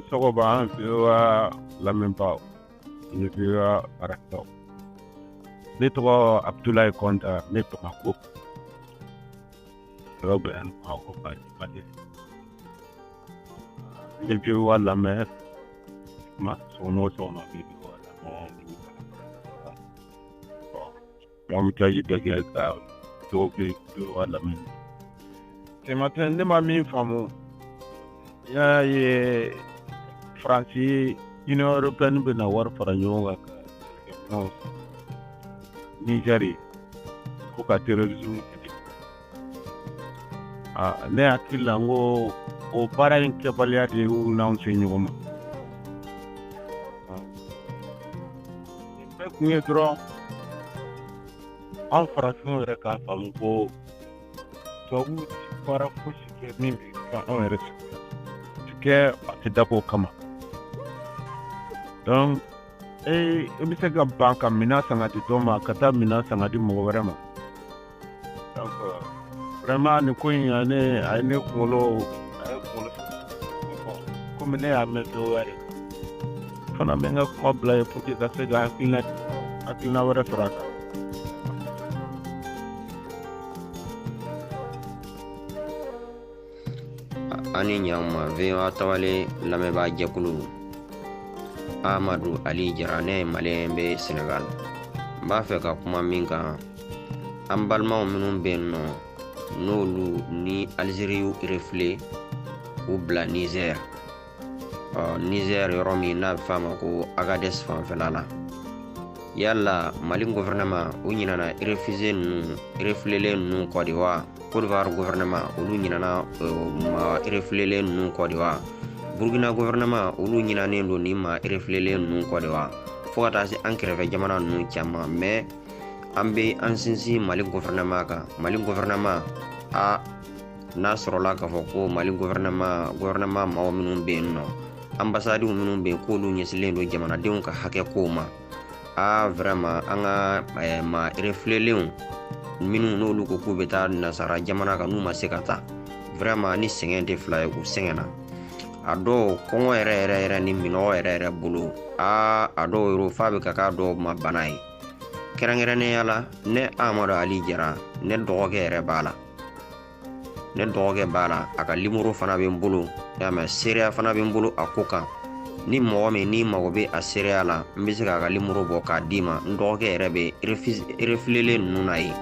Sɔgɔma an VOA lamɛnbaaw ni VOA baarakɛlaw. Ne tɔgɔ Abdoulaye Kɔnta, ne Bamakɔ. Yɔrɔ bɛ yan Bamakɔ Mali. Ne VOA lamɛn ma sɔgɔma o sɔgɔma n bɛ VOA lamɛn. Reportage bɛɛ kɛ ka dɔw bɛ VOA lamɛn. Ce matin ne ma min faamu, n y'a ye Faransi Union européenne bɛna wari fara ɲɔgɔn kan ka kɛlɛkɛminɛnw san Niger ko ka terrorisme kɛlɛ. Ne hakili la n ko o baara in kɛbaliya de y'u n'anw se ɲɔgɔn ma. Nin bɛɛ kun ye dɔrɔn an farafinw yɛrɛ k'a faamu ko tubabuw ti baara fosi kɛ min bɛ kɛ anw yɛrɛ sigi ti kɛ a tɛ dabɔ o kama. Donc e bɛ se ka ban ka minɛn san ka di dɔ ma ka taa minɛn san ka di mɔgɔ wɛrɛ ma. Donc vraiment nin ko in a ye ne kunkolo a ye kunkolo komi ne y'a mɛn VOA de fana bɛ n ka kuma bila yen pour que ka se ka hakilina wɛrɛ sɔrɔ a kan. Ani ɲama VOA Tawale lamɛnbaa jɛkulu Amadu Ali Jara, ne ye maliyɛn bɛ Senegal. N b'a fɛ ka kuma min kan, an balimaw minnu bɛ yen nɔ n'olu ni Algérie y'u refilé k'u bila Niger. Niger yɔrɔ min n'a bɛ f'a ma ko Agadez fanfɛla la. Yala Mali gouvernement u ɲinana refusé ninnu refilélen ninnu kɔ de wa? Côte d'Ivoire gouvernement olu ɲinana ma refilélen ninnu kɔ de wa? Burkina gouvernement olu ɲinanen don nin ma refilélen ninnu kɔ de wa? Fo ka taa se an kɛrɛfɛ jamana ninnu caman, mais an bɛ an sinsin Mali gouvernement kan. Mali gouvernement a n'a sɔrɔla k'a fɔ ko Mali gouvernement maaw minnu bɛ yen nɔ, ambassades minnu bɛ yen k'olu ɲɛsinlen don jamanadenw ka hakɛ kow ma, a vraiment an ka maa refilélenw minnu n'olu ko k'u bɛ taa nasara jamana kan n'u ma se ka taa, vraiment ni sɛgɛn tɛ fila ye, u sɛgɛnna. A dɔw kɔngɔ yɛrɛ yɛrɛ yɛrɛ ni minɔgɔ yɛrɛ yɛrɛ bolo, a dɔw yɛrɛ f'a bɛ ka k'a dɔw ma bana ye. Kɛrɛnkɛrɛnnenya la ne Amadu Ali Jara, ne dɔgɔkɛ yɛrɛ b'a la, ne dɔgɔkɛ b'a la, a ka limoro fana bɛ n bolo, y'a mɛn, seereya fana bɛ n bolo a ko kan. Ni mɔgɔ min n'i mago bɛ a seereya la, n bɛ se k'a ka limoro bɔ k'a d'i ma. N dɔgɔkɛ yɛrɛ bɛ refilélen ninnu na yen.